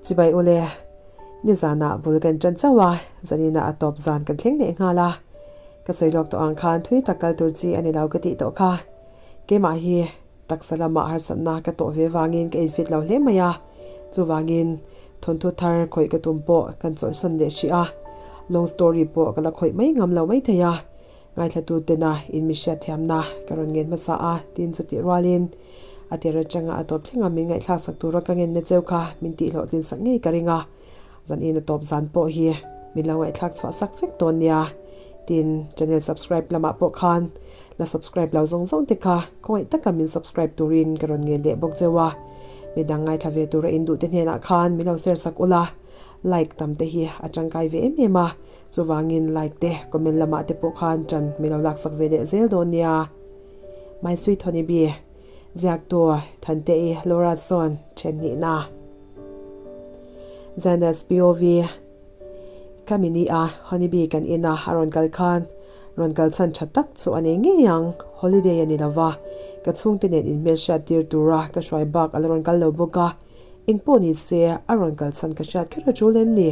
Chibai ule, nizanah bul kan ṭan chauh a, zaninah a tawp zan kan thleng leh nghal a. Ka sawi lawk tawh ang khan thui tak kal tur chi a ni lo ka tih tawh kha. Keimah hi taksa lamah harsatna ka tawh ve vangin ka infit lo hle mai a, chuvangin thawnthu thar khawih ka tum pawh kan chawlhsan leh hrih a, long story pawh ka la khawih mai ngam lo mai thei a. Ngaithlatute tena in mi hriatthiamna ka rawn ngen hmasa a, tin chutih rualin a tir atanga a tawp thleng a min ngaihthlak sak tura ka ngenna cheu kha min tihhlawhtlin sak ngei ka ring a, zan in a tawp zan pawh hi min lo ngaihthlak chhuah sak vek dawn nia. Tin, channel subscribe lamah pawh khan la subscribe lo zawng zawng te kha khawngaih taka min subscribe turin ka rawn ngen leh bawk cheu a, midang ngaithla ve tura in duhte hnenah khan min lo share sak ula, like tam te hi a tangkai ve em em a. Chuvangin like te, comment lamah te pawh khan ṭan min lo laksak ve leh zel dawn nia. My sweet honey bee, ziaktu Thante-i Laura sawn ṭhen hnihna. Xanax POV, Khami ni a honey bee kan ina a rawn kal khan rawn kal chhan ṭha tak chu a nei ngei ang, holiday a ni lova, ka chhungte nen inhmelhriat tir tura ka hruai bak a la rawn kal lo bawk a. Eng pawh ni se, a rawn kal chhan ka hriat kher a tul em ni?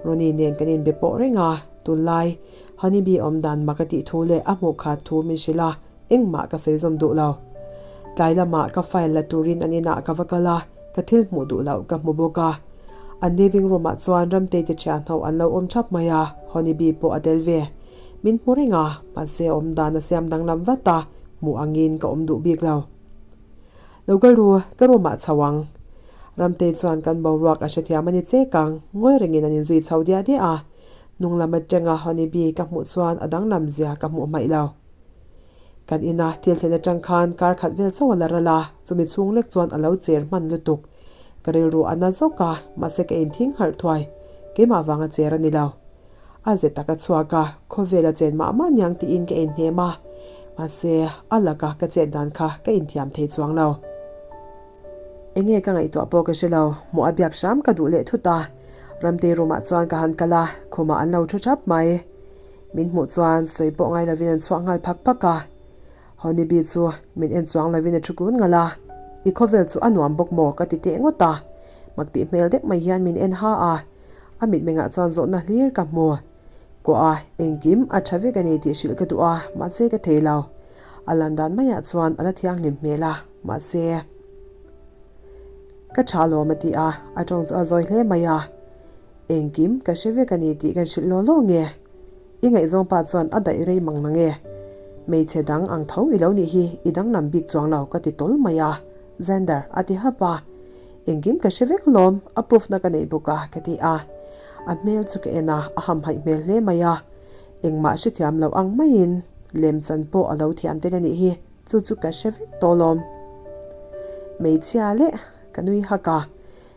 Ronnie nen kan inbe pawh reng a, tunlai Honeybee awm dan mak a tih thu leh a hmuh khat thu min hrilh a, engmah ka sawi zawm duh lo. Tlai lamah ka file la turin an inah ka va kal a, ka thil hmuh duh loh ka hmu bawk a. An living room ah chuan Ramtei te thian ho an lo awm thap mai a, Honeybee pawh a tel ve. Min hmu reng a, mahse awm dan a siam danglam vat a, hmuh angin ka awm duh bik lo. Lo kal ru, ka room ah chho ang. Ramtei chuan kan boruak a hrethiam a ni chek ang, ngawi rengin an inzui chho diah diah a. Hnung lam atanga Honey Bee ka hmuh chuan a danglam zia ka hmuh hmaih lo. Kan ina thil thlen atang khan kar khat vel chauh a la ral a, chumi chhung lek chuan a lo cher hman lutuk. Ka rilru a na zawk a, mahse ka inthing harh thuai. Keimah vanga cher a ni lo. A ze tak a chhuak a, khawvel a chen mah mah niang tiin ka inhnem a, mahse a laka ka chet dan kha ka inthiam thei chuang lo. Enge ka ngaihtuah pawh ka hre lo, hmuh a biak hram ka duh leh thut a, Ramtei room ah chuan ka han kal a, khumah an lo thu thap mai. Min hmuh chuan sawi pawh ngai lovin an chhuak nghal phak phak a, Honeybee chu min en chuang lovin a thu kun ngal a, I khawvel chu a nuam bawk maw ka ti teh ngawt a, mak tih hmel deuh mai hian min en ha a, A mitmengah chuan zawhna hlir ka hmu. Kuah a, engkim a tha vek a ni tih hrilh ka duh a, mahse ka thei lo. A lan dan maiah chuan a la thianghlim hmel a, mahse ka tha lawm a ti a, a tawng chu a zawi hle mai a. Engkim ka hre vek a ni tih kan hrilh law law nge? I ngaihzawng pa chuan a daih rei mang nang e. Hmeichhe dang ang tho i lo nih hi i danglam bik chuang lo ka ti tawl mai a, Xander a ti hap a. Engkim ka hre vek alawm, a proof na ka neih bawk a, ka ti a. A hmel chu ka en a, a hamhaih hmel hle mai a. Engmah hrethiam lo ang maiin lem chan pawh a lo thiam tel a nih hi, chu chu ka hre vek tawh alawm. Hmeichhia leh ka nui hak a,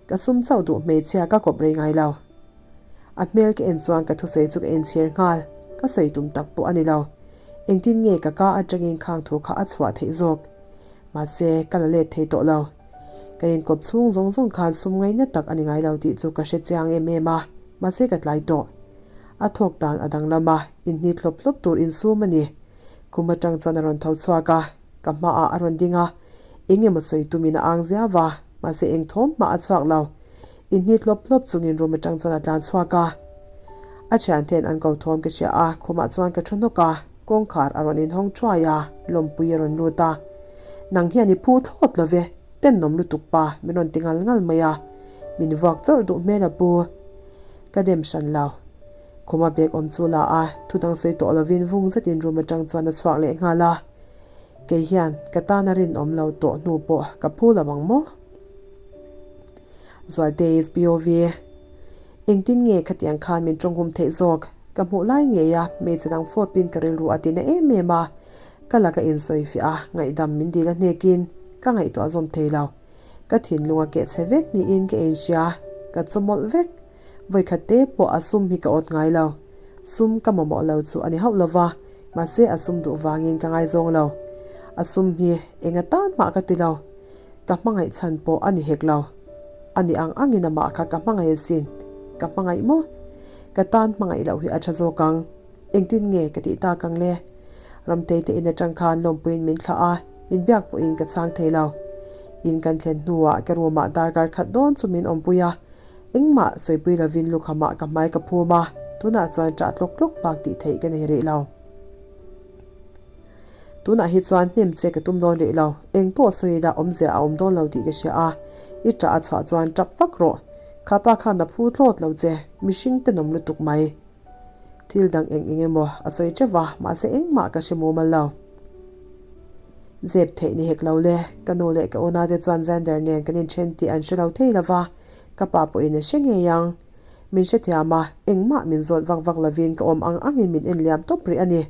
ka sum chauh duh hmeichhia ka kawp rei ngai lo. A hmel ka en chuan ka thusawi chu ka enchhir nghal, ka sawi tum tak pawh a ni lo. Engtin nge ka ka atangin khang thu kha a chhuah theih zawk? Mahse, ka la let thei tawh lo. Ka inkawp chhung zawng zawng khan sum ngaina tak a ni ngai lo tih chu ka hre chiang em em a, mahse ka tlai tawh. A thawk dan a danglam a, inhnit hlawp hlawp tur insum a ni. Khum atang chuan a rawn tho chhuak a, ka hmaah a rawn ding a, eng emaw sawi tumin a ang ziau va, mahse eng thawm hmah a chhuak lo. Inhnit hlawp hlawp chungin room atang chuan a tlan chhuak a. A thianten an ko thawm ka hria a, khumah chuan ka thu hnawk a, kawngkhar a rawn inhawng thuai a, lawmpui a rawn lut a. Nang hian i phu thlawt lo ve, tennawm lutuk pa, min rawn ti ngal ngal mai a. Min vuak chawrh duh hmel a pu. Ka dem hran lo. Khuma bag awm chu la a, thudang sawi tawh lovin vung zetin room atang chuan a chhuak leh nghal a. Kei hian ka tan a rinawm lo tawh hnu pawh ka phu lo ang maw? Zualte is POV. Engtin nge khatiang khan min tawngum theih zawk? Ka hmuh lai ngei a, hmeichhe dang fawpin ka rilru a ti na em em a. Ka laka insawifiah a, ngaihdam min dil a hnekin ka ngaihtuah zawm thei lo. Ka thinlung a keh chhe vek niin ka inhria, ka chawmawlh vek. Vawikhat te pawh a sum hi ka awt ngai lo. Sum ka mamawh lo chu a ni hauh lova, mahse a sum duh vangin ka ngaizawng lo. A sum hi eng atan mah ka ti lo. Ka hmangaih chhan pawh a ni hek lo. A ni ang angin amah kha ka hmangaih asin. Ka hmangaih maw? Ka tan hmangaih loh hi a tha zawk ang. Engtin nge ka tih tak ang le? Ramtei te in atang khan lawmpuiin min thlah a, min biak pawhin ka chhang thei lo. In kan thlen hnuah ka room ah darkar khat dawn chu min awmpui a. Engmah sawipui lovin lukhamah ka hmai ka phum a, tunah chuan ṭah tlawk tlawk bak tih theih ka nei rih lo. Tunah hi chuan hnem che ka tum dawn rih lo, eng pawh sawi ila awmzia a awm dawn lo tih ka hria a, i ṭah a chhuah chuan ṭap vak rawh. Kha pa khan a phu thlawt lo che, mihring tenawm lutuk mai. Thil dang eng eng emaw a sawi teuh va, mahse engmah ka hre mumal lo. Zep theih ni hek lo le, ka nu leh ka unate chuan Zander nen kan inthen tih an hre lo thei lo va, ka pa pawhin a hre ngei ang. Min hrethiam a, engmah min zawt vak vak lovin ka awm ang angin min en liam tawp rih a ni.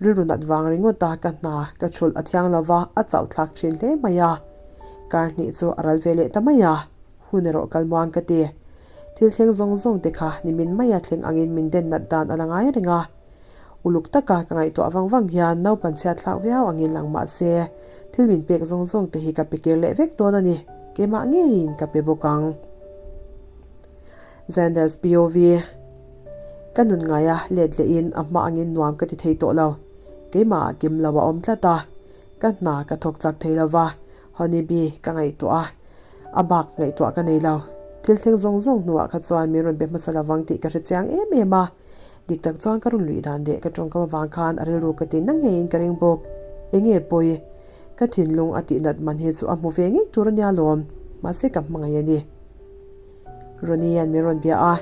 Rilru nat vang ringawt a ka hna ka thulh a thiang lo va, a chauh thlak thin hle mai a. Kar hnih chu a ral ve leh ta mai a, hun erawh kal muang ka ti. Thil thleng zawng zawng te kha nimin maia thleng angin min den nat dan a la ngai reng a. Uluk taka ka ngaihtuah vang vang hian naupan chhiat thlak viau angin lang mah se, thil min pek zawng zawng te hi ka pe kir leh vek dawn a ni, keimah ngeiin ka pe bawk ang. Xander's POV Ka nun ngaia let lehin a hma angin nuam ka ti thei tawh lo. Keimahah kim lo a awm tlat a, ka hna ka thawk chak thei lo va, Honeybee ka ngaihtuah a, a bak ngaihtuah ka nei lo. Thil thleng zawng zawng hnuah kha chuan min rawn be hmasa lovang tih ka hre chiang em em a. Dik tak chuan ka rawn luih dan leh ka tawngkam avang khan a rilru ka ti na ngeiin ka ring bawk. Enge pawi? Ka thinlung a tihnat man hi chu a hmu ve ngei tur a nia lawm, mahse ka hmangaih a ni. Ronnie-a'n min rawn bia a,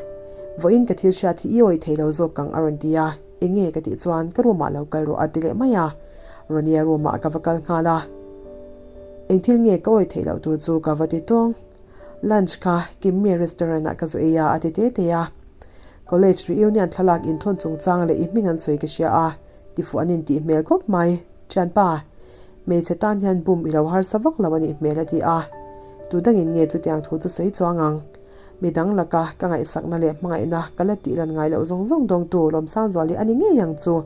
Vawiin ka thil hriat hi i awih thei lo zawk ang a rawn ti a, Enge ka tih chuan ka room-ah lo kal rawh a ti leh mai a, Ronnie-a room-ah ka va kal nghal a. Eng thil nge ka awih theih loh tur chu ka va ti tawng. Lunch kha Kimmi restaurant-ah ka zu ei a a ti te te a. College reunion thlalak inthawn chungchang leh i hming an sawi ka hria a, tifuh an intih hmel khawp mai. Thianpa, hmeichhe tan hian bum i lo harsa vak lo a nih hmel a ti a. Tu dangin nge chutiang thu chu sawi chuang ang? Mi dang laka ka ngaihsakna leh hmangaihna ka la tih lan ngai loh zawng zawng dawngtu Lawmsangzuali a ni ngei ang chu.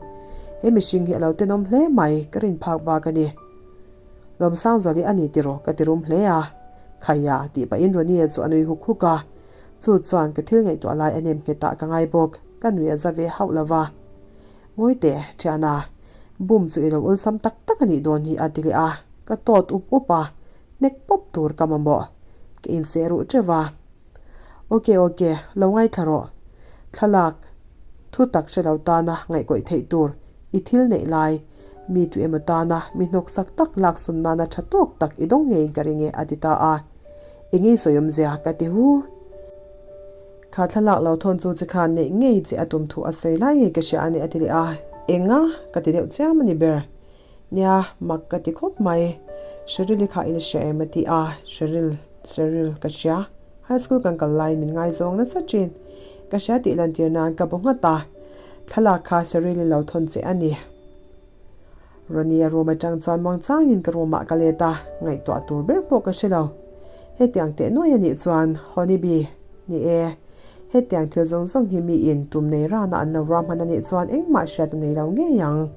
He mihring hi a lo tenawm hle mai, ka rin phak bak a ni. Lawmsangzuali a ni tiraw ka ti rum hle a. Khaia tih pahin Ronnie chu a nui huk huk a. Chu chuan ka thil ngaihtuah lai a nem nghetah ka ngai bawk, ka nui a za ve hauh lo va. Ngawi teh, thiana, bum chu i lo awlsam tak tak a nih dawn hi a ti leh a, ka tawt up up a, hnek pawp tur ka mamawh. Ka inseh ruh teuh a. Ok, ok, lo ngaithla rawh. Thlalak, thu tak hre lo tana ngaihkawih theih tur, i thil neih lai, mi tu emaw tana mi hnawksak tak laksun nana tha tawk tak i dawng ngeiin ka ring e a ti ta a. Engei sawi awmzia ka ti hu. Kha thlalak lo thawn chu che khan neih ngei che a tum thu a sawi lai ngei ka hria a ni a ti leh a, enga ka ti deuh chiam a ni ber. Nia, mak ka ti khawp mai. Sheryl i kha i la hria em a ti a, Sheryl, Sheryl ka hria. High school kan kal laiin min ngaizawng nasa thin. Ka hria tih lantir nan ka bu nghat a, thlalak kha Sheryl i lo thawn che a ni. Ronnie a room atang chuan muangchangin ka room ah ka let a, ngaihtuah tur ber pawh ka hre lo. Hetiang teh nuai a nih chuan Honey Bee, ni e, hetiang thil zawng zawng hi miin tum nei rana an lo ruahman a nih chuan engmah hriat a nei lo ngei ang.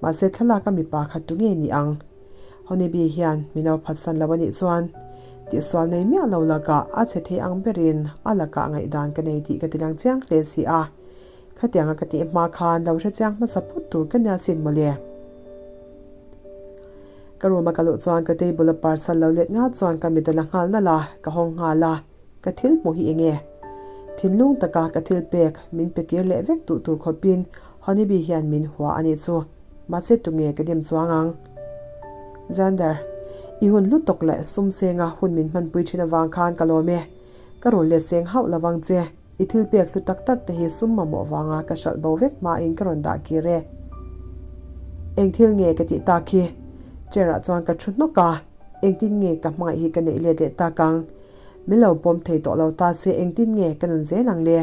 Mahse thlalak a mipa kha tu nge ni ang? Honey Bee hian min lo phatsan lo a nih chuan tihsual nei miah lo lakah a chhe thei ang berin a lakah ngaihdan ka nei tih ka ti lang chiang hle si a. Khatianga ka tih hma khan lo hre chiang hmasa phawt tur ka nia sin mawle. Ka room a ka luh chuan ka table a parcel lo let ngat chuan ka mit a la nghal nalh a, ka hawng nghal a, ka thil hmuh hi enge? Thinlung taka ka thil pek min pe kir leh vek duh tur khawpin Honeybee hian min hua a nih chu. Mahse tunge ka dim chuang ang? Xander, i hun hlu tawk leh sum senga hun min hmanpui thin avang khan ka lawm e. Ka rawn let seng hauh lovang che. I thil pek hlu tak tak te hi sum mamawh vanga ka hralh bo vek hmain ka rawn dah kir e. Eng thil nge ka tih tak hi? Chair ah chuan ka thu hnawk a, engtin nge ka hmangaih hi ka neih let leh tak ang? Min lo pawm thei tawh lo ta se engtin nge ka nun zel ang le?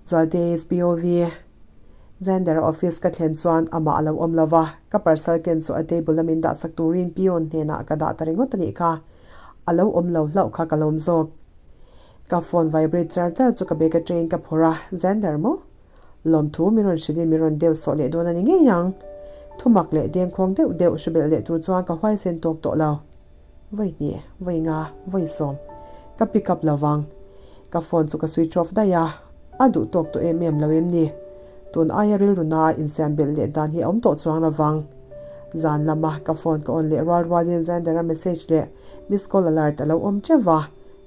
Zualtei's POV. Xander office ka thlen chuan amah a lo awm lo va, ka parcel ken chu a table a min dahsak turin peon hnenah ka dah ta ringawt a nih kha. A lo awm lo hlauh kha ka lawm zawk. Ka phone vibrate char char chu ka bag atangin ka phawrh a, Xander maw? Lawmthu min rawn hrilhin min rawn deuh sawh leh dawn a ni ngei ang. Thumak leh dengkhawng deuh deuh hre belh leh tur chuan ka huaisen tawk tawh lo. Vawi hnih, vawi nga, vawi sawm. Ka pick up lo vang. Ka phone chu ka switch off daih a, a duh tawk tawh em em lo em ni? Tun aia rilru na insiam belh leh dan hi a awm tawh chuang lo vang. Zan lama ka phone ka on leh rual rualin Xander-a message leh miss call alert a lo awm teuh va.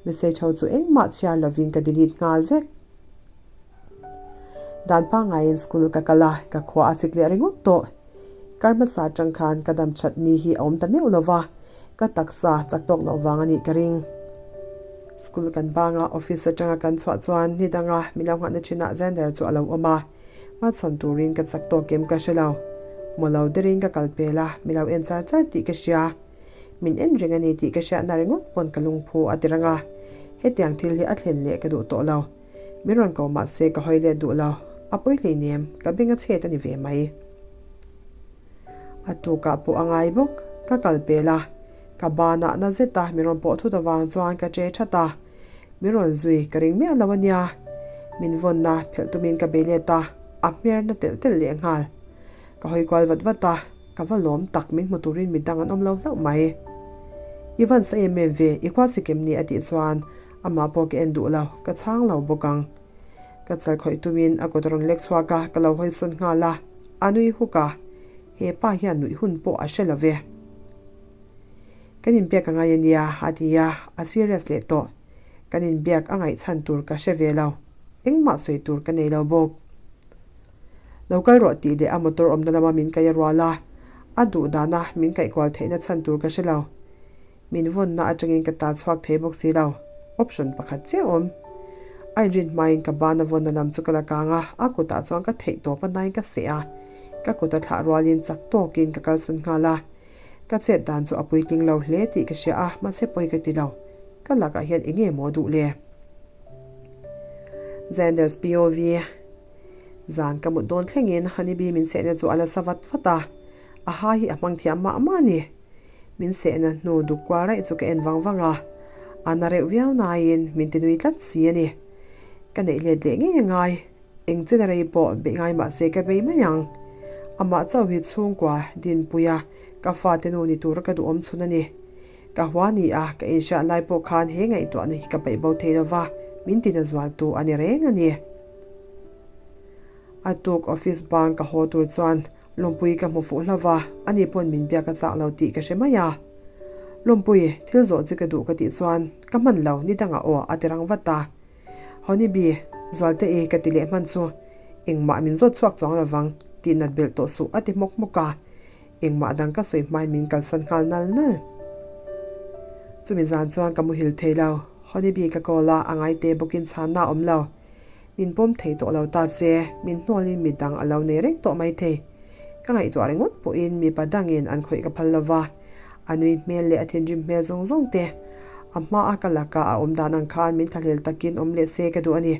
Message ho chu engmah chhiar lovin ka delete nghal vek. Dan pangaiin school ka kal a, ka khua a sik leh ringawt tawh. Kar hmasa atang khan ka dam that ni hi a awm ta meuh lova, ka taksa chak tawk loh vang a nih ka ring. School kan bang a, office atanga kan chhuah chuan ni danga min lo nghahna thinah Xander chu a lo awm a, hmachhawn turin ka chak tawk em ka hre lo. Maw lo derin ka kal pel a, min lo en char char tih ka hria. Min en reng a ni tih ka hriatna ringawt pawn ka lungphu a ti rang a, hetiang thil hi a thlen leh ka duh tawh lo. Min rawn ko mah se ka hawi let duh lo, a pawi hleinem, ka beng a chhet a ni ve mai. A tukah pawh a ngai bawk, ka kal pel a, ka banah na zet a min rawn pawh thut avang chuan ka che that a, min rawn zui ka ring miah lo a nia. Min vawnna phelh tumin ka bei let a, a hmer na telh telh leh nghal. Ka hawi kual vat vat a, ka va lawm tak min hmu turin midang an awm lo hlauh mai. I van sa em em ve, i khua sikim ni a tih chuan Amah pawh ka en duh lo, ka chhang lo bawk ang. Ka chal khawih tumin a kut a rawn lek chhuak a, ka lo hawi sawn nghal a, a nui huk a, he pa hian nuih hun pawh a hre lo ve. Kan inbiak a ngai a nia, a ti a, a serious leh tawh. Kan inbiak a ngaih chhan tur ka hre ve lo, engmah sawi tur ka nei lo bawk. Lo kal rawh tih leh a motor awmna lama min kaih a rual a, a duh dana min kaih kual theihna chhan tur ka hre lo. Min vawnna atangin ka ta chhuak thei bawk si lo. Option pakhat chiah awm. A inrin hmain ka bana vawnna lam chu ka la kang a, a kutah chuan ka theih tawp a nain ka seh a. Ka kut a thlah rualin chak tawkin ka kalsawn nghal a. Ka chet dan chu a puitling lo hle tih ka hria a, mahse pawi ka ti lo. Ka lakah hian eng nge maw duh le? Xander's POV. Zan ka mut dawn thlengin Honeybee min sehna chu a la sa vat vat a. A ha hi a hmang thiam mah mah a ni. Min sehna hnu duk kual raih chu ka en vang vang a, a na reuh viau naiin min ti nui tlat si a ni. Ka neih let leh ngei a ngai, eng chen a rei pawh beih ngai mah se ka bei mai ang. Amah chauh hi chhungkua Dinpuia ka fate nu ni tura ka duhawm chhun a ni. Ka hua ni a, ka inhriat lai pawh khan he ngaihtuahna hi ka paih bo thei lova, min tina zualtu a ni reng a ni. A tuk office bang ka haw tur chuan Lawmpui ka hmu fuh hlauh va, ani pawn min biak a chak lo tih ka hre mai a. Lawmpui, thil zawh chu ka duh ka tih chuan, ka hman lo, ni dangah aw, a ti rang vat a. Honeybee, Zualte i ka ti leh hman chu, engmah min zawt chhuak chuang lovang, tih nat belh tawh suh, a ti hmawk hmawk a. Engmah dang ka sawi hmain min kalsan nghal nal nal. Chumi zan chuan ka muhil thei lo, Honeybee ka call a, a ngaite bawkin chhanna a awm lo. Min pawm thei tawh lo ta che, min hnualin mi dang a lo nei reng tawh mai thei. Ka ngaihtuah ringawt pawhin mipa dangin an khawih ka phal lo va, a nui hmel leh a thinrim hmel zawng zawng te, a hmaa ka laka a awm dan ang khan min thlahlel takin awm leh se ka duh a ni.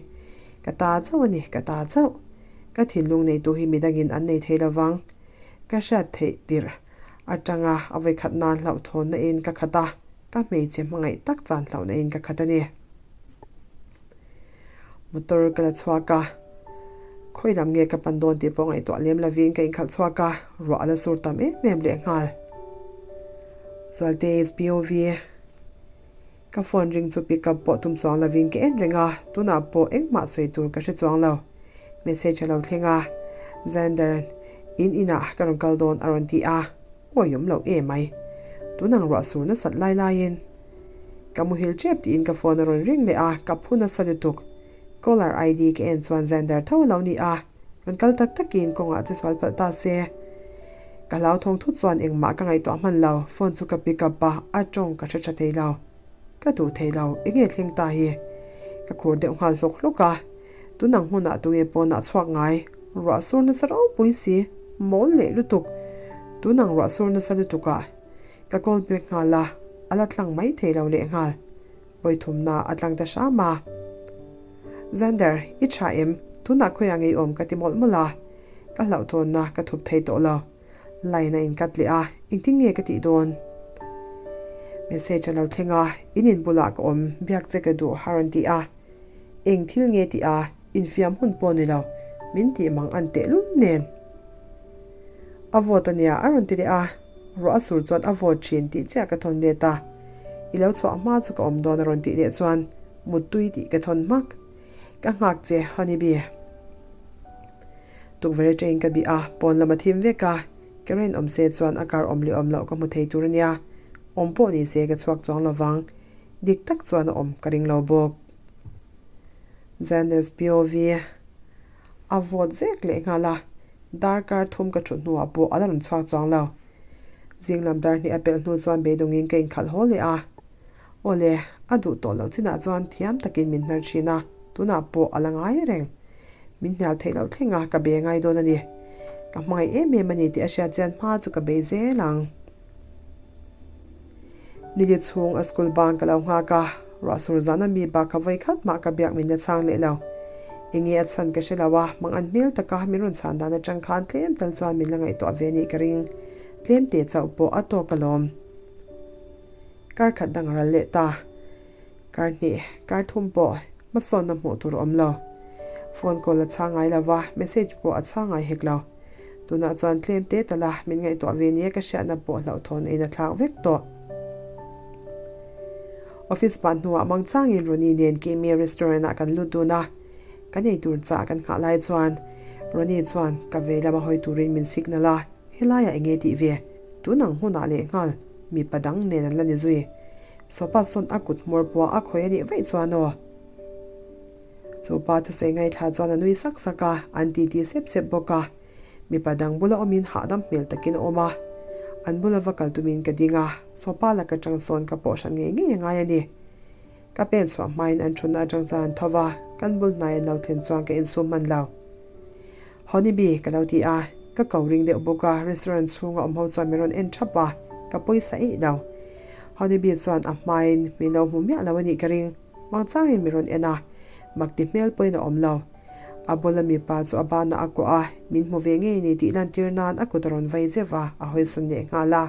Ka ta chauh a ni, ka ta chauh. Ka thinlung neitu hi mi dangin an nei thei lo vang. Ka hriat theih tirh atanga a vawikhat nan hlauhthawnna in ka khat a, ka hmeichhe hmangaih tak chan hlauhna in ka khat a ni. Motor ka la chhuak a, khawi lam nge ka pan dawn tih pawh ngaihtuah lem lovin ka inkhalh chhuak a, ruah a la sur tam em em leh nghal. Zualte is POV. Ka phone ring chu pick up pawh tum chuang lovin ka en reng a, tunah pawh engmah sawi tur ka hre chuang lo. Message a lo thleng a, Xander in inah ka rawn kal dawn a rawn ti a, awi awm loh em mai. Tunang ruah sur nasat lai laiin. Ka muhil tep tiin ka phone a rawn ring leh a, ka phu nasa lutuk. Caller ID ka en chuan Xander tho a lo ni a, rawn kal tak takin kawngah che sual palh ta se. Ka hlauthawng thut chuan engmah ka ngaihtuah hman lo, phone chu ka pick up a, a tawng ka hre tha thei lo. Ka duh thei lo, enge thleng ta hi? Ka khur deuh nghal hlawk hlawk a, tunang hmunah tunge pawnah chhuak ngai? Ruah sur nasa ropui si, mawl leh lutuk. Tunang ruah sur nasa lutukah. Ka call back nghal a, a la tlang mai thei lo leh nghal. Vawi thumna a tlang ta hram a. Xander, i tha em? Tunah khawiah ngei awm ka ti mawlh mawlh a. Ka hlauhthawnna ka thup thei tawh lo. Line a inkat leh a, engtin nge ka tih dawn? Message a lo thleng a, in in bulah ka awm, biak che ka duh a rawn ti a. Eng thil nge tih a, infiam hun pawh ni lo, min tih mang an tehlul nen. A vawt a nia a rawn ti leh a. Ruah a sur chuan a vawt thin tih chiah ka thawn let a, I lo chhuah hma chu ka awm dawn a rawn tih leh chuan muttui tih ka thawn hmak. Ka nghak che Honeybee. Tukverh atangin ka bih a, pawn lam a thim vek a, Karen awm se chuan a kar awm leh awm loh ka hmu thei tur a nia. Awm pawh ni se ka chhuak chuang lo vang. Dik tak chuan a awm ka ring lo bawk. Xander's POV a vawt zek leh nghal a, darkar thum ka thut hnuah pawh a la rawn chhuak chuang lo. Zing lam dar hnih a pelh hnu chuan beidawngin ka inkhalh haw leh a. Awle, a duh tawh loh chinah chuan thiam takin min hnar thin a, tunah pawh a la ngai reng. Min hnial theih loh thleng a, ka be ngai dawn a ni. Ka hmangaih em em a ni tih a hriat chian hma chu ka bei zel ang. Nili chhung a school bang ka lo nghak a, ruahsur zana mi bak kha vawi khat mah ka biak min la chhang leh lo. Enge a chhan ka hre lo a, mang an hmel taka min rawn chhan dan atang khan tlem tal chuan min la ngaihtuah ve nih ka ring. Tlem te chauh pawh a tawk alawm. Kar khat dang a ral leh ta. Kar hnih, kar thum pawh hmasawnna hmuh tur a awm lo. Phone call a chhang ngai lo va, message pawh a chhang ngai hek lo. Tunah chuan tlem te tala min ngaihtuah ve nia ka hriatna pawh hlauhthawn a in a thlak vek tawh. Office pan hnuah mangchangin Ronnie nen Kimi restaurant ah kan lut dun a, kan eitur chah kan nghah lai chuan Ronnie chuan ka vei lama hawi turin min signal a, helaiah enge tih ve? Tun ang hunah lehnghal mipa dang nen an la ni zui. Sopa sawn a kut hmawr pawh a khawi a nih vaih chuan aw. Chu pa thusawi ngaithla chuan a nui sak sak a, an titi sep sep bawk a. Mipa dang bula awmin hahdam hmel takin a awm a. An bula va kal tumin ka ding a, sopa laka tang sawn ka pawh hran ngei ngei a ngai a ni. Ka pen chhuah hmain an thutna atang chuan an tho va, kan bul hnai an lo thlen chuan ka insum hman lo. Honeybee ka lo ti a, ka ko ring deuh bawk a, restaurant chhunga awm ho chuan min rawn en thap a, ka pawisa eih lo. Honeybee chuan a hmain min lo hmu miah lo a nih ka ring, mangchangin min rawn en a, mak ti hmel pawhin a awm lo. A bula mipa chu a banah a kuah a, min hmu ve ngei ni tih lantir nan a kut a rawn vai zeuh a, a hawisawn leh nghal a.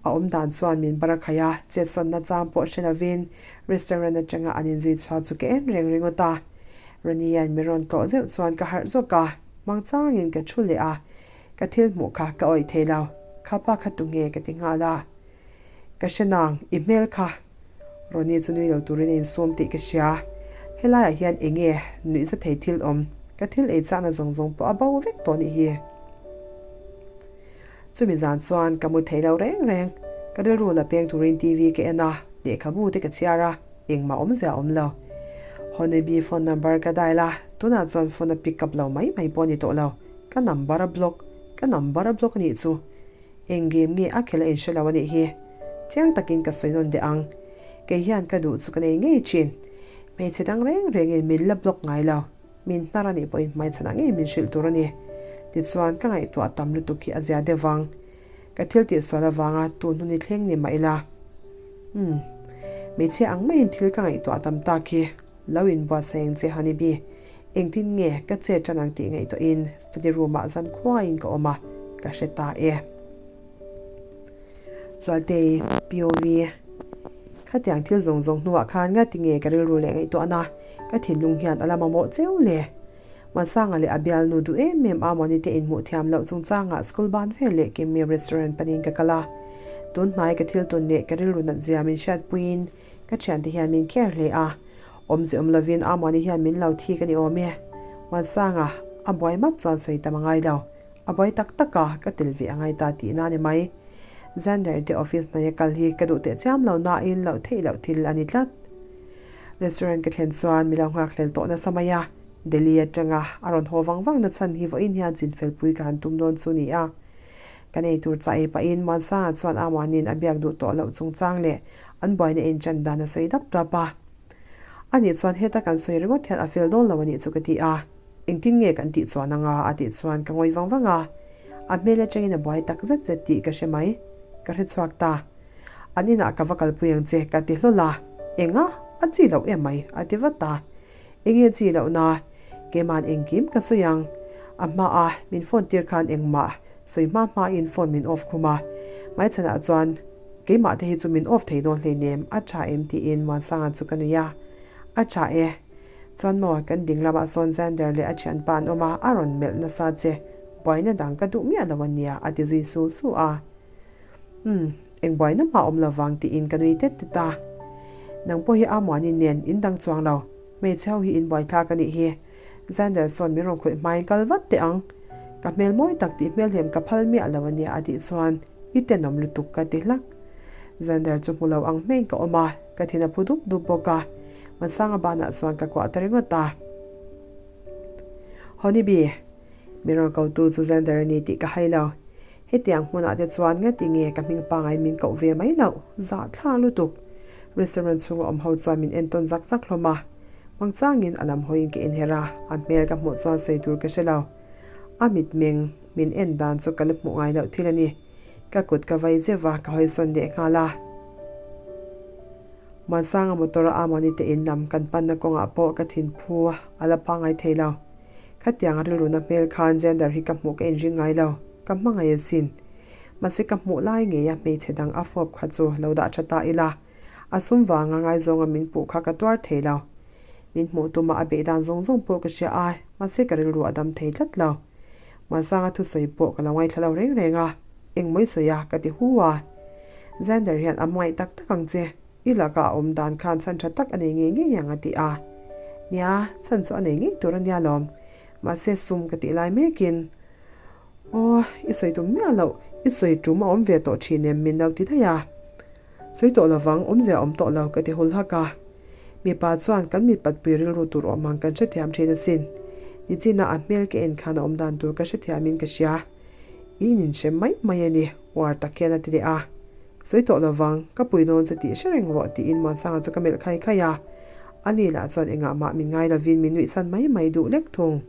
A awm dan chuan min bar a khaih a, chetsawnna chang pawh hre lovin restaurant atanga an inzui chhuah chu ka en reng ringawt a. Rania'n min rawn tlawh zeuh chuan ka harh zawk a, mangchangin ka thu leh a, ka thil hmuh kha ka awih thei lo, kha pa kha tu nge ka ti nghal a. Ka hre nang, i hmel kha. Ronnie chu nui lo turin a insum tih ka hria. Helaiah hian eng nge nuih za thei thil awm, ka thil ei chakna zawng zawng pawh a bo vek tawh nih hi. Chumi zan chuan ka mu thei lo reng reng. Ka rilru la peng turin TV ka en a, lehkhabu te ka chhiar a, engmah awmzia a awm lo. Honeybee phone number ka dial a, tunah chuan phone a pick up lo mai mai pawh a ni tawh lo. Ka number a block, ka number a block a nih chu. Eng game nge a khelh a inhre lo a nih hi. Chiang takin ka sawi nawn deh ang. Kei hian ka duh chu ka nei ngei thin. Hmeichhe dang reng rengin min la block ngai lo. Min hnar a nih pawhin hmaichhanah ngei min hrilh tur a ni. Tichuan, ka ngaihtuah tam lutuk hi a zia deuh vang. Ka thil tihsual avanga tun hun i thleng ni mah ila. Umm. Hmeichhia ang maiin thil ka ngaihtuah tam tak hi. Lo inbuatsaih ang che Honeybee. Engtin nge ka che tan ang tih ngaihtuahin study room ah zan khuaiin ka awm a, ka hre ta e. Zualtei, POV, Khatiang thil zawng zawng hnuah khan ngati nge ka rilru leh ngaihtuahna ka thinlung hian a la mamawh cheu le? Hmansanga leh a bialnu duh em em a mawni te inhmuh thiam loh chungchangah school ban vel leh Kimmi restaurant panin ka kal a. Tun hnai ka thil tun leh ka rilru nat zia min hriatpuiin ka thiante hian min care hle a. Awmze awm lovin a mawni hian min lo thik a ni awm e. Hmansanga a buai map chuan sawi tam a ngai lo. A buai tak tak a, ka tel ve a ngai ta tihna a ni mai. Xander te office hnaia kal hi ka duh teh chiam lo nain loh theih loh thil a ni tlat. Restaurant ka thlen chuan mi lo nghakhlel tawh nasa mai a, Delhi atanga a rawn haw vang vang na chhan hi vawiin hian chinfelpui ka han tum dawn chu ni a. Kan ei tur chah ei pahin Muansanga chuan Amuanin a biak duh tawh loh chungchang leh an buaina inṭan dan a sawi dap dap a. Ani chuan heta kan sawi ringawt hian a fel dawn lo a nih chu ka ti a. Engtin nge kan tih chuan anga a tih chuan ka ngawi vang vang a, a hmel atangin a buai tak zet zet tih ka hre mai. Ka hre chhuak ta. An inah ka va kalpui ang che ka ti hlawl a, Enga? A chi loh em mai a ti vat a. Enge chi lohna? Keima'n engkim ka sawi ang. A hmaa min phone tir khan engmah sawi hma hmain phone min off khum a. Hmaichhanah chuan keimah te hi chu min off thei dawn hleinem, a tha em tiin Muansanga chu ka nui a. A tha e. Chuan maw, kan ding lamah sawn Xander leh a thianpa an awm a, a rawn melh nasa che. Buaina dang ka duh miah lo a nia, a ti zui sul su a. Umm, eng buaina hma awm lo vang tiin ka nui tet tet a. Nang pawh hi Amuani nen in dang chuang lo, hmeichhe ho hi in buaithlak a nih hi. Xander sawn min rawn khawih hmain kal vat teh ang. Ka hmel mawi tak tih hmelhem ka phal miah lo a nia a tih chuan i tenawm lutuk ka ti hlak. Xander chu hmu lo ang hmeiin ka awm a. Ka thin a phu dup dup bawk a, Mansanga banah chuan ka kuah ta ringawt a. Honeybee, min rawn kotu chu Xander a ni tih ka hai lo. Hetiang hmunah te chuan ngati nge ka hming pangai min koh ve mai loh? Zahthlak lutuk! Restaurant chhunga awm ho chuan min entawn zak zak hlawm a. Hmangchangin a lam hawiin ka inher a, a hmel ka hmuh chuan sawi tur ka hre lo. A mitmeng min en dan chu ka la hmuh ngai loh thil a ni. Ka kut ka vai zeuh va, ka hawisawn leh nghal a. Muansanga motor a Amani te in lam kan panna kawngah pawh ka thinphu a la pangngai thei lo. Khatiang rilruna hmel khan gender hi ka hmuh ka inring ngai lo, ka hmangaih asin. Mahse ka hmuh lai ngeia hmeichhe dang a fawp kha chu lo dah tha ta ila, a sum vanga ngaizawnga min puh kha ka tuar thei lo. Min hmuh tuma a beih dan zawng zawng pawh ka hria a, mahse ka rilru a dam thei tlat lo. Muansanga thusawi pawh ka lo ngaithla lo reng reng a, engmaw i sawi a ka ti hu a. Xander hian a hmangaih tak tak ang che. I laka a awm dan khan chhan tha tak a nei ngei ngei ang a ti a. Nia, chhan chu a nei ngei tur a nia lawm. Mahse sum ka tih lai mekin, Aw, i sawi tum miah loh, i sawi tum a awm ve tawh thin em min lo ti daih a. Sawi tawh lovang, awmzia a awm tawh lo ka ti hul hak a. Mipa chuan kan mitpatpui rilru tur awm ang kan hrethiam thin asin. Nichina a hmel ka en khan a awm dan tur ka hrethiamin ka hria. I inhrem mai mai a ni, uar tak hian a ti leh a. Sawi tawh lovang, ka pui dawn che tih hre reng rawh tiin Muansanga chu ka melh khai khai a. Ani lah chuan engah mah min ngai lovin min nuihsan mai mai duh lek thung.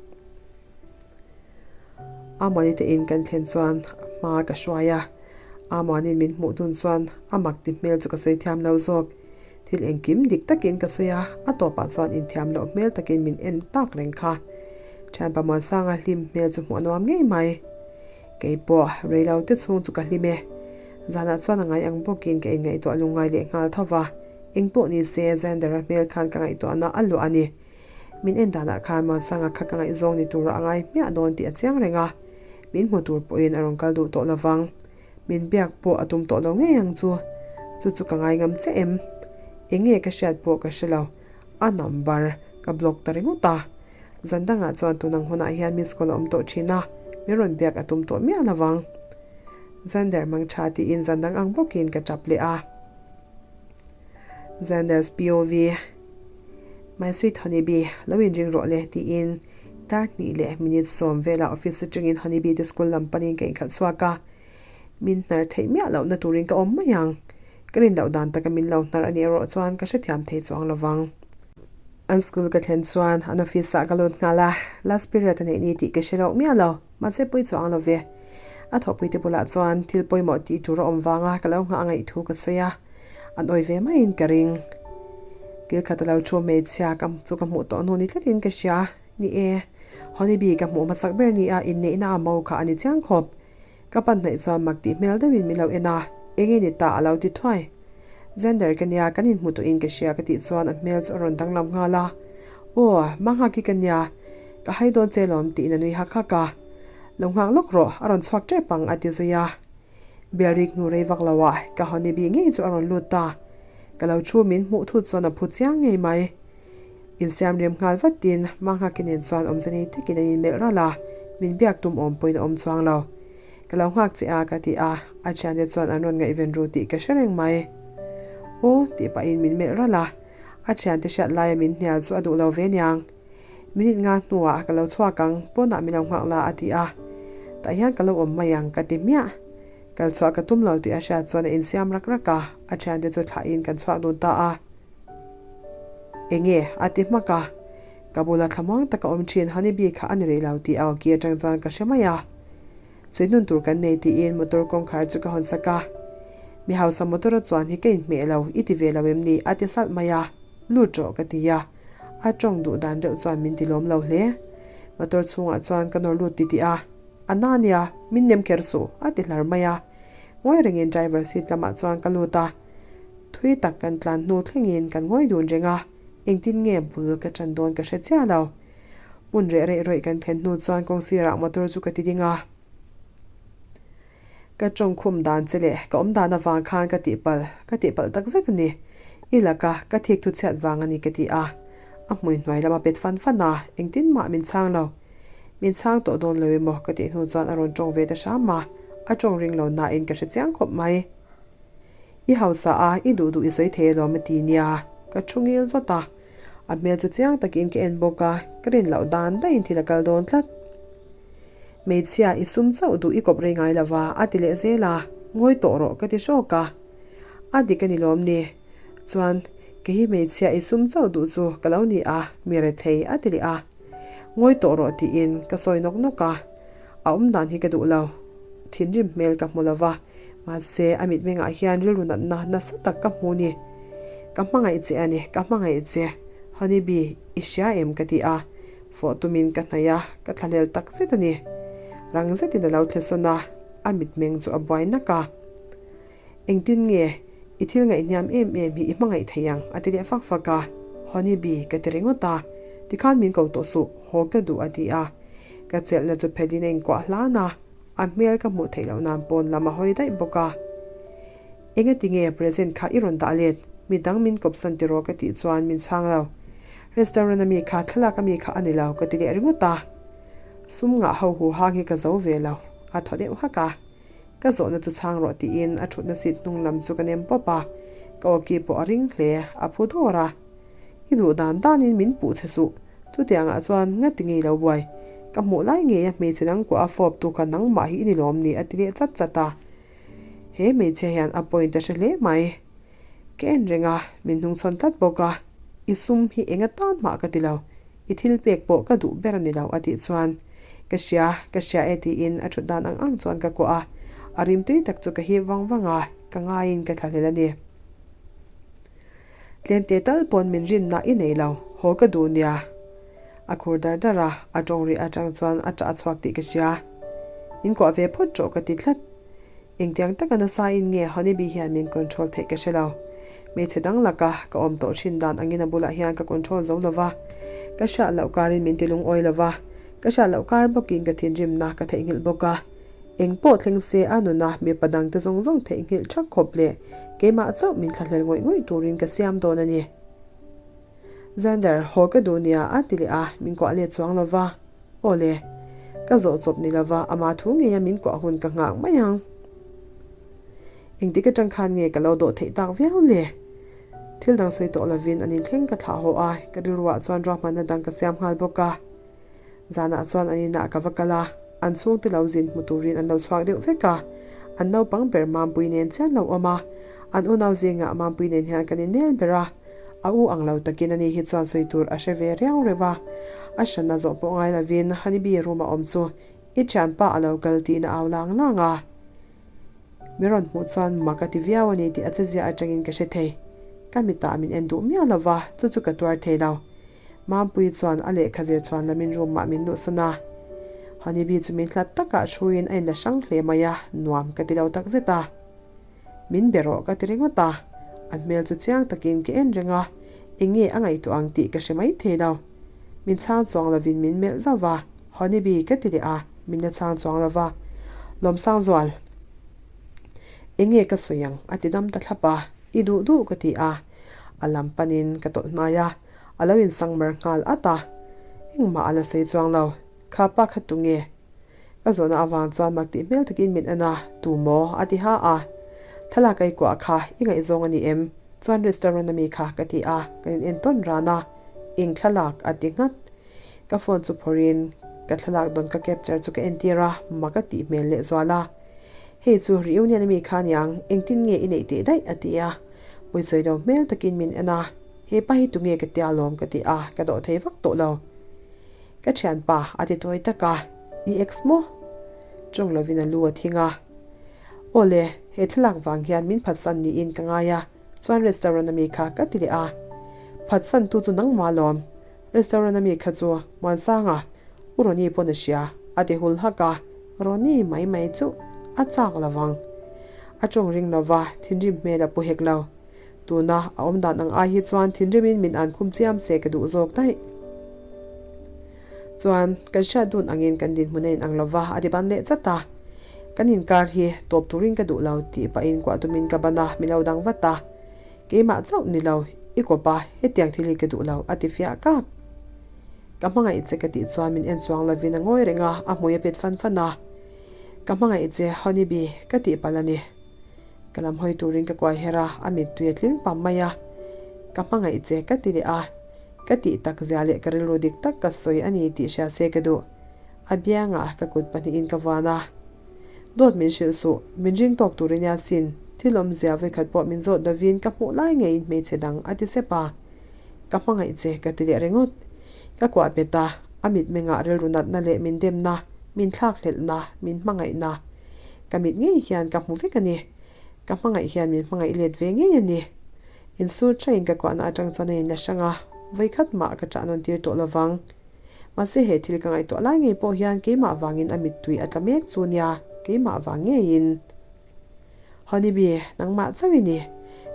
Amani te in kan thlen chuan hma ka hruai a, Amani'n min hmuh dun chuan a mak ti hmel chu ka sawi thiam lo zawk. Thil engkim dik takin ka sawi a, a tawpah chuan inthiam loh hmel takin min en tak reng kha. Thianpa Muansanga hlim hmel chu hmuh a nuam ngei mai. Kei pawh rei lo te chhung chu ka hlim e. Zanah chuan a ngai ang bawkin ka inngaihtuah lungngai leh nghal tho va, eng pawh ni se Xander-a hmel khan ka ngaihtuahna a luah a ni. Min en danah khan Muansanga kha ka ngaihzawng ni tura a ngai hmiah dawn tih a chiang reng a, min hmu tur pawhin a rawn kal duh tawh lovang. Min biak pawh a tum tawh lo ngei ang chu. Chu chu ka ngai ngam che em? Eng nge ka hriat pawh ka hre lo. A number ka block ta ringawt a. Zan dangah chuan tunang hunah hian miss call a awm tawh thin a, min rawn biak a tum tawh miah lovang. Xander mang tha tiin zan dang ang bawkin ka tap leh a. Xander's POV, My sweet honeybee, lo inring rawh le tiin tar hnih leh minute sawm velah office atangin honeybee te school lam panin ka inkhalh chhuak a. Min hnar theih miah lohna turin ka awm mai ang. Ka rin loh dan taka min lo hnar a nih erawh chuan ka hrethiam thei chuang lovang. An school ka thlen chuan an office ah ka lut nghal a, last period a neih ni tih ka hre loh miah lo, mahse pawi chuang lo ve. A thawhpuite bulah chuan thil pawimawh tih tur a awm vanga ka lo nghah a ngaih thu ka sawi a, an awi ve maiin ka ring. Kil khat a lo thu hmeichhia ka chu ka hmuh tawh hnu ni tlatin ka hria. Ni e, Honeybee ka hmuh hmasak ber ni a, inneihna a mo kha a ni chiang khawp. Ka pan hnaih chuan mak tih hmel deuhin min lo en a, eng nge ni ta a lo ti thuai. Xander ka nia, kan inhmu tawhin ka hria ka tih chuan a hmel chu a rawn danglam nghal a. Aw, Manghaki ka nia, ka hai dawn che lawm tiin a nui hak hak a. Lo nghak lawk rawh, a rawn chhuak tep ang a ti zui a. Biarik hnu rei vak loah ka honeybee ngei chu a rawn lut ta. Ka lo thu min hmuh thut chuan a phu chiang ngei mai. Insiam rem nghal vatin Manghaki nen chuan awmze nei takin an inmelh ralh a, min biak tum awm pawhin a awm chuang lo. Ka lo nghak che a ka ti a, a thiante chuan an rawn ngaihven ru tih ka hre reng mai. Aw tih pahin min melh ralh a, a thiante hriat laia min hnial chu a duh lo ve niang. Minute nga hnuah ka lo chhuak ang, pawnah min lo nghak la a ti a, tah hian ka lo awm mai ang ka ti hmiah. Kal chhuah ka tum lo tih a hriat chuan a insiam rak rak a, a thiante chu thlahin kan chhuak dun ta a. Enge? a ti hmak a. Ka bula thlamuang taka awm thin Honeybee kha a ni rih lo tih a awki atang chuan ka hre mai a. Chhui nun tur kan nei tiin motor kawngkhar chu ka hawn sak a. Mi hausa motor a chuan hi ka inhmeh lo, i ti ve lo em ni? a ti salh mai a. Lut rawh ka ti a. A tawng duh dan deuh chuan min ti lawm lo hle. Motor chhungah chuan ka nawr lut titih a. A na nia, min nem kher suh, a ti hlar mai a. Ngawi rengin driver seat lamah chuan ka lut a. Thui tak kan tlan hnu thlengin kan ngawi dun reng a, engtin nge bul ka ṭan dawn ka hre chiah lo. Hmun reh reh rawih kan thlen hnu chuan kawng sirah motor chu ka ti ding a. Ka ṭawngkhum dan che leh ka awm dan avang khan ka tihpalh, ka tihpalh tak zet a ni. I laka ka thik thu chhiat vang a ni ka ti a. A hmui hnuai lama pet fan fan a, engtin mah min chhang lo. Min chhang tawh dawn lo emaw ka tih hnu chuan a rawn ṭawng ve ta hram a, a ṭawng ring lo nain ka hre chiang khawp mai. I hausa a, i duh duh i sawi thei alawm a ti nia, ka thu ngil zawt a. A hmel chu chiang takin ka en bawk a, ka rin loh dan daihin thil a kal dawn tlat. Hmeichhia, i sum chauh duh i kawp rei ngai lo va, a ti leh zel a, ngawi tawh rawh ka ti hrawk a. A dik a ni lawm ni? Chuan, kei hi hmeichhia i sum chauh duh chu ka lo ni a, mi rethei a ti leh a. Ngawi tawh rawh tiin ka sawi nawk nawk a, a awm dan hi ka duh lo. Thinrim hmel ka hmu lo va, mahse a mitmengah hian rilru natna nasa tak ka hmu ni. Ka hmangaih che a ni, ka hmangaih che, Honey Bee, i hria em ka ti a, fawh tumin ka hnaih a, ka thlahlel tak zet a ni. Rang zetin a lo thlesawn a, a mitmeng chu a buai nak a. Engtin nge i thil ngaihhniam em em hi i hmangaih thei ang? a ti leh fak fak a. Honey Bee ka ti ringawt a, tikhan min ko tawh suh, haw ka duh a ti a. Ka chelhna chu phelhin a inkuah hlan a, a hmel ka hmuh theih loh nan pawn lam a hawi daih bawk a. Engati nge present kha i rawn dah let? Midang min kawpsan tiraw ka tih chuan min chhang lo. Restaurant a mi kha thlalak a mi kha a ni lo ka ti leh ringawt a. Sum ngah ho hu hang hi ka zo ve lo, a thaw deuh hak a. Ka zawhna chu chhang rawh tiin a thutna seat hnung lam chu ka nem pawp a, ka awki pawh a ring hle, a phu dawr a. I duh dan danin min puh che suh, chutiangah chuan ngati ngei lo buai. Ka hmuh lai ngeia hmeichhe dang kuah a fawp tu kha nangmah hi i ni lawm ni a ti leh chat chat a. He hmeichhia hian a point a hre hle mai. Ka en reng a, min hnungchhawn tlat bawk a, I sum hi eng atan mah ka ti lo, i thil pek pawh ka duh ber a ni lo a tih chuan, Ka hria, ka hria e tiin a thut dan ang ang chuan ka kuah a, a rimtui tak chu ka hip vang vang a, ka ngaiin ka thlahlel a ni. Tlemte tal pawn min rinna i nei lo, haw ka duh nia. A khur dar dar a, a tawng rih atang chuan a ṭah a chhuak tih ka hria. Min kuah ve phawt rawh ka ti tlat. Engtiang taka nasa in nge Honeybee hian min control theih ka hre lo. Hmeichhe dang laka ka awm tawh thin dan angin a bulah hian ka control zo lo va. Ka hriat loh karin min ti lungawi lo va, ka hriat loh kar bawkin ka thinrimna ka theihnghilh bawk a. Eng pawh thleng se a nuna mipa dangte zawng zawng theihnghilh thak khawp leh keimah chauh min thlahlel ngawih ngawih turin ka siam dawn a ni. Xander, haw ka duh nia a ti leh a, min kuah let chuang lo va. Aw le, ka zawh chawp ni lo va, ama thu ngeia min kuah hun ka nghak mai ang. Engtik atang khan nge ka lo dawh theih tak viau le? Thil dang sawi tawh lovin an inthleng ka thlah haw a, ka rilruah chuan ruahmanna dang ka siam nghal bawk a. Zanah chuan an inah ka va kal a, an chhungte lo zin hmu turin an lo chhuak deuh vek a. An naupang ber Mampui nen chian lo awm a, an unau zingah Mampui nen hian kan innel ber a. A u ang lo takin ani hi chuan sawi tur a hre ve riau reuh a. A hranna zawh pawh ngai lovin Honeybee room a awm chu i thianpa a lo kal tiin a au lang lang a. Mi rawn hmuh chuan mak a ti viau a ni tih a chezia atangin ka hre thei. Ka mitah min en duh miah lo va, chu chu ka tuar thei lo. Mampuii chuan a lehkha zir chhuan lamin room ah min luhsan a. Honeybee chu min hlat takah hruiin a inla hrang hle mai a, nuam ka ti lo takzet a. Min be rawh ka ti ringawt a, a hmel chu chiang takin ka en reng a, eng nge a ngaihtuah ang tih ka hre mai thei lo. Min chhang chuang lovin min melh zauh va, Honeybee ka ti leh a, min la chhang chuang lo va. Lawmsangzual, eng nge ka sawi ang? a ti dam ta thlap a, I duh duh ka ti a, a lam panin ka tawlh hnai a, a lo insangmar nghal at a, engmah a la sawi chuang lo, Kha pa kha tunge? Ka zawhna avang chuan mak tih hmel takin min en a, Tu maw? a ti ha a. Thlalak a i kuah kha, i ngaihzawng a ni em? Chuan restaurant ami kha ka ti a, kan in entawn ran a, Eng thlalak? a ti nghat. Ka phone chu phawrhin ka thlalak dawn ka capture chu ka entir a, mak a tih hmel lehzual a. Hei chu reunion ami kha aniang, engtin nge i neih teh daih? a ti a. Pawisawi lo hmel takin min en a, He pa hi tunge ka tia lawm ka ti a, ka dawh thei vak tawh lo. Ka thianpa a ti tawi tak a, I ex maw? Tawng lovin a lu a thing a. Aw le, he thlalak vang hian min phatsan niin ka ngai a, chuan restaurant ami kha ka ti leh a. Phatsan tu chu nangmah lawm, restaurant ami kha chu Muansanga, U Ronnie pawn a hria, a ti hul hak a, Ronnie mai mai chu a chak lo vang. A tawng ring lova, thinrim hmel a pu hek lo. Tuna a awm dan ang ai hi chuan thinrimin min an khum chiam che ka duh zawk daih. Chuan kan hriat dun angin kan dinhmun a inang lova a ti ban leh chat a. Kan inkar hi tawp turin ka duh lo tih pahin kuah tumin ka ban a, min lo dang vat a. Keimah chauh ni lo, i kawp a, hetiang thil hi ka duh lo a ti fiah kak. Ka hmangaih che ka tih chuan min en chuang lovin a ngawi reng a, a hmui a pet fan fan a. Ka hmangaih che Honeybee ka tih palh a ni. Ka lam hawi turin ka kuai her a, a mittui a tling pam mai a. Ka hmangaih che ka ti leh a, ka tih tak zia leh ka rilru dik tak ka sawi a ni tih hria se ka duh. A biangah ka kut pahnihin ka vuan a. Dawt min hrilh suh, min ring tawk tur i nia sin, thil awmzia vawikhat pawh min zawt lovin ka hmuh lai ngeiin hmeichhe dang a ti sep a. Ka hmangaih che ka ti leh ringawt. Ka kuah bet a, a mitmengah rilru natna leh min demna, min thlakhlelhna, min hmangaihna. Ka mit ngei hian ka hmu vek a ni. Ka hmangaih hian min hmangaih let ve ngei a ni. Insur train ka kuahna atang chuan a inla hrang a, vawikhat mah ka ṭah nawn tir tawh lovang. Mahse he thil ka ngaihtuah lai ngei pawh hian keimah vangin a mittui a tla mek chu nia, keimah vang ngeiin. Honeybee, nangmah chauh i ni.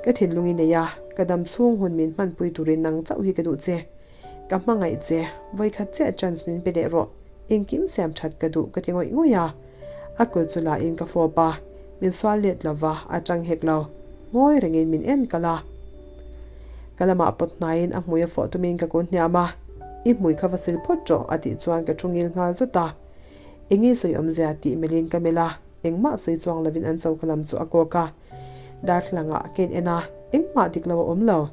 Ka thinlung i nei a, ka dam chhung hun min hmanpui turin nang chauh hi ka duh che. Ka hmangaih che, vawikhat chiah chance min pe leh rawh, engkim siam that ka duh ka ti ngawih ngawih a. A kut chu lahin ka fawp a, min sual let lo va, a tang hek lo. Ngawi rengin min en kal a. Ka lamah pawt hnaiin a hmui a fawh tumin ka kun hniam a, I hmui kha va sil phawt rawh a tih chuan ka thu ngil nghal zut a. Enge sawi awmzia tih melhin ka melh a, engmah sawi chuang lovin an choka lam chu a kawk a. Darthlalangah ka in en a, engmah dik lo a awm lo.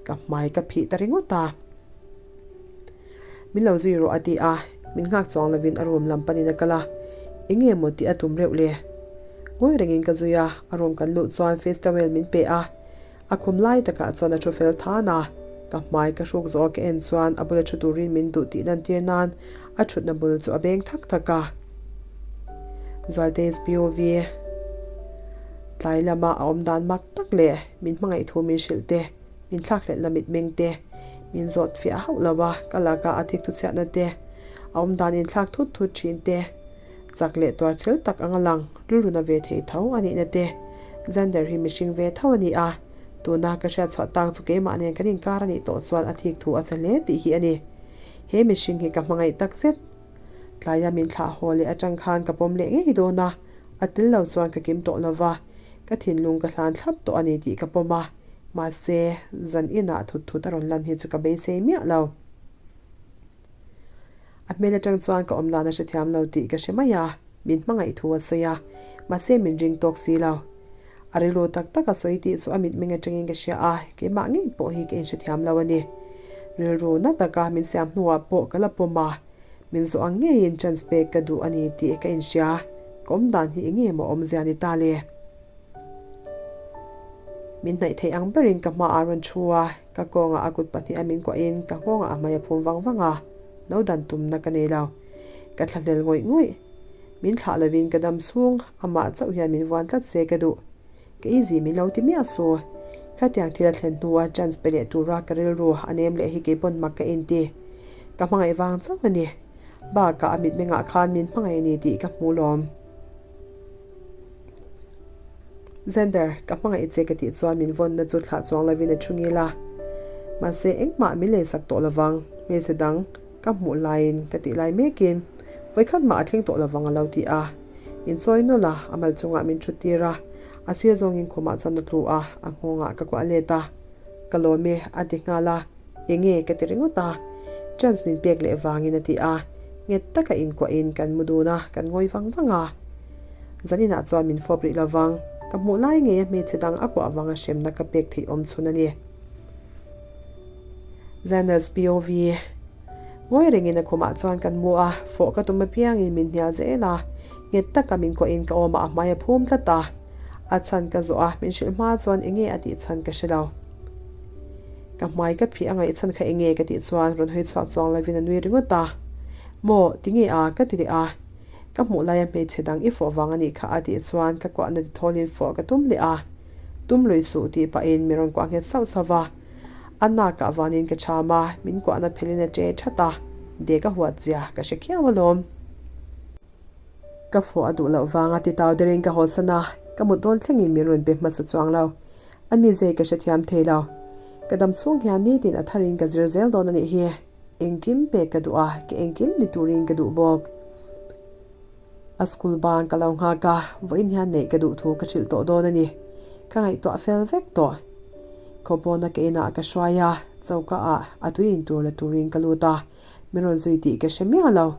Ka hmai ka phih ta ringawt a. Min lo zui rawh a ti a, min nghak chuang lovin a room lam panin a kal a, eng nge maw tih a tum reuh le? Ngawi rengin ka zui a, a room kan luh chuan face towel min pe a, a khum lai takah chuan a thu fel than a, ka hmai ka hruk zawh a ka en chuan a bula thu turin min duh tih lantir nan a thutna bul chu a beng thak thak a. Zualtei's POV Tlai lama a awm dan mak tak leh min hmangaih thu min hrilh te, Min thlakhlelhna mitmeng te, min zawt fiah hauh lo a, ka laka a thik thuchhiatna te, a awmdan inthlak thut thut thin te, chak leh tuar chhel tak anga lang rilruna ve thei tho a nihna te, Xander hi mihring ve tho a ni a, tuna ka hriat chhuah tak chu keimah nen kan inkar a nih tawh chuan a thik thu a che hle tih hi a ni. He mihring hi ka hmangaih tak zet. Tlaia min thlah haw leh atang khan ka pawm leh ngei dawn a, a tel lo chuan ka kim tawh lo va, ka thinlung ka hlan thlap tawh a ni tih ka pawm a. Mahse, zan inah thut thut a rawn lan hi chu ka beisei miah lo. A hmel atang chuan ka awm dan a hrethiam lo tih ka hre mai a, min hmangaih thu a sawi a, mahse min ring tawk si lo. A rilru tak tak a sawi tih chu a mitmeng atangin ka hria a, keimah ngei pawh hi ka inhrethiam lo a ni. Rilru na taka min siam hnuah pawh ka la pawm a, min zawh ang ngeiin chance pek ka duh a ni tih ka inhria. Ka awm dan hi enge maw awmzia ni ta le? Min hnaih theih ang berin ka hmaah a rawn thu a, ka kawngah a kut pahniha min kuahin ka nghawngah a hmai a phum vang vang a, lo dan tumna ka nei lo. Ka thlahlel ngawih ngawih. Min thlah lovin ka dam chhung, amah chauh hian min vuan tlat se ka duh. Ka easy min lo ti miah su. Khatiang thil a thlen hnua chance pe leh tura ka rilru a nem leh hi keipawn mak ka inti. Ka hmangaih vang chauh a ni. Bakah a mitmengah khan min hmangaih a ni tih ka hmu lawm. Xander, ka hmangaih che ka tih chuan min vawnna chu thlah chuang lovin a thu ngil a. Mahse, engmah min leisak tawh lovang, hmeichhe dang ka hmuh laiin ka tih lai mekin vawikhat mah a thleng tawh lovang a lo ti a. Min chawi nawlh a, a mal chungah min thut tir a, a sir zawngin khumah chuan a tlu a, a nghawngah ka kuah let a. Ka lawm e, a ti nghal a. Enge ka ti ringawt a, chance min pek leh vangin a ti a, nghet taka inkuahin kan mu dun a, kan ngawi vang vang a. Zaninah chuan min fawp rih lovang, ka hmuh lai ngeia hmeichhe dang a kuah vanga hremna ka pek theih awm chhun a ni. Xander's POV Ngawi rengin a khumah chuan kan mu a, fawh ka tum apiangin min hnial zel a, nghet taka min kuahin ka awmah a hmai a phum tlat a. A chhan ka zawh a, min hrilh hma chuan enge a tih chhan ka hre lo. Ka hmai ka phih a ngaih chhan kha enge ka tih chuan rawn hawi chhuak chuang lovin a nui ringawt a. Maw, tinge a? ka ti leh a. Ka hmuh laia hmeichhe dang i fawh vang a nih kha a tih chuan ka kuahna ti thawlin fawh ka tum leh a. Tum lui suh tih pahin mi rawn kuah nghet sauh sauh va. A nakah vanin ka cham a, min kuahna phelin a che that a. Dek a huat zia ka hre khiau alawm. Ka fawh a duh loh vanga ti tau derin ka hawlsan a, ka mut dawn thlengin min rawn be hmasa chuang lo. A mi zei ka hrethiam thei lo. Ka dam chhung hian nitin a tharin ka zir zel dawn a nih hi. Engkim pek ka duh a, ka engkim ni turin ka duh bawk. A school ban ka lo nghak a, vawiin hian neih ka duh thu ka hrilh tawh dawn a ni. Ka ngaihtuah fel vek tawh. Khawpawna ka inah ka hruai a, choka ah a tui in tur la turin ka lut a. Min rawn zui tih ka hre miah lo.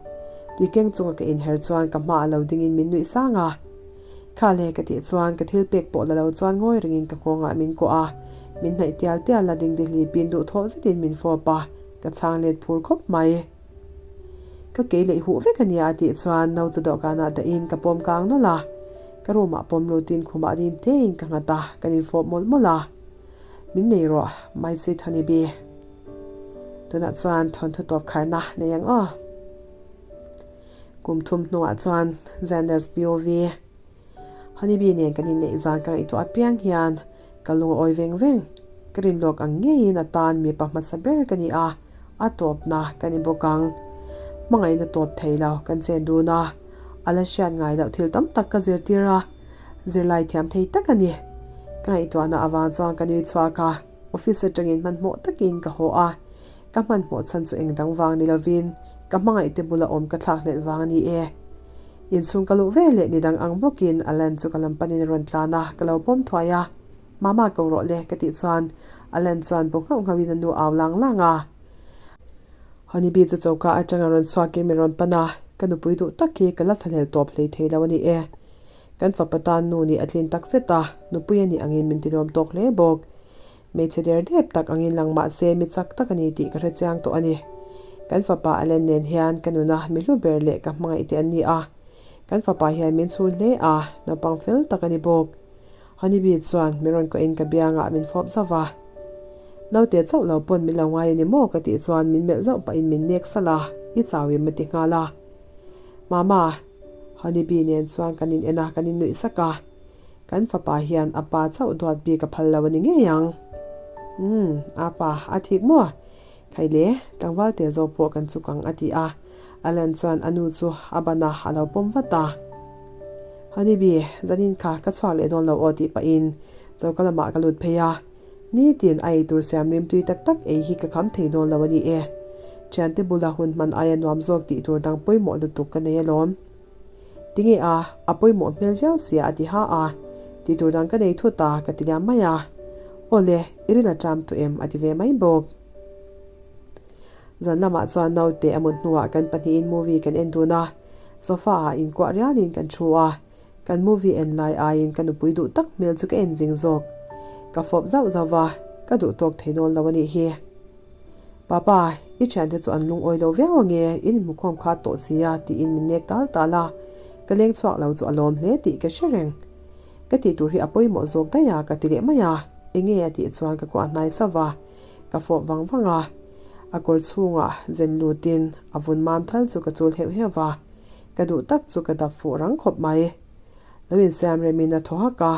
Tui keng chunga ka inher chuan ka hma a lo dingin min nuih sang a. Kha le ka tih chuan ka thil pek pawh la lo chuan ngawi rengin ka nghawngah min kuah a, min hnaih tial tial a dingdi hlipin duhthawh zetin min fawp a, ka chhang let phur khawp mai. Ka kei leih huh vek a nia a tih chuan no chu dawhkanah dahin ka pawm kang nawlh a, ka room ah pawm lutin khumah dim tein ka nghat a, kan infawp mawlh mawlh a. Min nei rawh, my sweet honey bee. Tunah chuan thawnthu tawp kharna nei ang aw. Kum thum hnuah chuan Xander's POV Honeybee nen kan inneih zan ka ngaihtuah apiang hian ka lung a awi veng veng. Ka rin lawk ang ngeiin a tan mipa hmasa ber ka ni a, a tawpna ka ni bawk ang. Hmangaihna tawp thei lo kan chen dun a, a la hriat ngai loh thil tam tak ka zirtir a, zirlai thiam thei tak a ni. Ka ngaihtuahna avang chuan ka nui chhuak a, office atangin hmanhmawh takin ka haw a. Ka hmanhmawh chhan chu eng dang vang ni lovin ka hmangaihte bula awm ka thlak hlelh vang a ni e. Inchhung ka luh ve leh ni dang ang bawkin Alan chu ka lam panin a rawn tlan a, ka lo pawm thuai a. Mama ko rawh le ka tih chuan Alan chuan bu nghauh nghauhin a nu au lang lang a. Honeybee chu choka atanga rawn chhuakin min rawn pan a, ka nupui duh tak hi ka la thlahlel tawp hlei thei lo a ni e. Kan fapa tan nu nih a tlin tak zet a, nupui a nih angin min tilawm tawk hle bawk. Hmeichhe der dep tak angin lang mah se mi chak tak a ni tih ka hre chiang tawh a ni. Kan fapa Allen nen hian ka nuna mi hlu ber leh ka hmangaih te an ni a. Kan fapa hian min chhun hle a, naupang fel tak a ni bawk. Honeybee chuan min rawn kawhin ka biangah min fawp zauh va. Naute chauh lo pawn min lo ngai a ni maw ka tih chuan min melh zauh pahin min nek salh a, i chau em a ti nghal a. Mama, Honeybee nen chuan kan in en a, kan in nuih sak a. Kan fapa hian a pa chauh duat bik a phal lo a ni ngei ang. Umm, a pa a thik maw? Khai le, tlangval te zawk pawh kan chuk ang a ti a. Alan chuan a nu chu a ban a, a lo pawm vat a. Honeybee, zanin kha ka chhuak leh dawn lo aw tih pahin choka lamah ka lut phei a. Nitin a eitur siam rim tui tak tak ei hi ka kham thei dawn lo a ni e. Thiante bula hun hman aia nuam zawk tih tur dang pawimawh lutuk ka nei alawm. Tinge a, a pawimawh hmel viau sia a ti ha a, tih tur dang ka nei thut a ka ti liam mai a. Awle, i rin a ṭam tawh em a ti ve mai bawk. Zan lamah chuan naute a mut hnuah kan pahnihin movie kan en dun a, sofa ah inkuah rialin kan thu a, kan movie en lai aiin ka nupui duh tak hmel chu ka en zing zawk. Ka fawp zauh zauh va, ka duh tawk thei dawn lo a nih hi. Papa, i thiante chu an lungawi lo viau ange, in inhmukhawm kha tawh si a, tiin min nek tal tal a. Ka leng chhuak lo chu a lawm hle tih ka hre reng. Ka tih tur hi a pawimawh zawk daih a, ka ti leh mai a. Enge a tih chuan ka kuah hnai sauh va, ka fawp vang vang a. A kawr chhungah zen lutin a vun mam thal chu ka chul heuh heuh va, ka duh tak chu ka dap fuh rang khawp mai. Lo insiam remin a thaw hak a,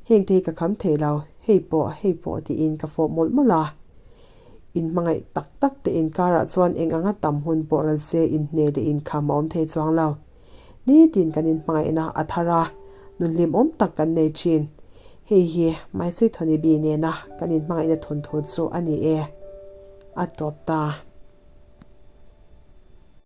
Heng te hi ka kham thei lo, hei pawh, hei pawh tiin ka fawp mawlh mawlh a. Inhmangaih tak tak te inkarah chuan eng anga tam hun pawh ral se inhne leh inkham a awm thei chuang lo. Nitin kan inhmangaihna a thar a, nun hlimawm tak kan nei thin. Hei hi Maisui Thawnibi nena kan inhmangaihna thawnthu chu a ni e. A tawp ta.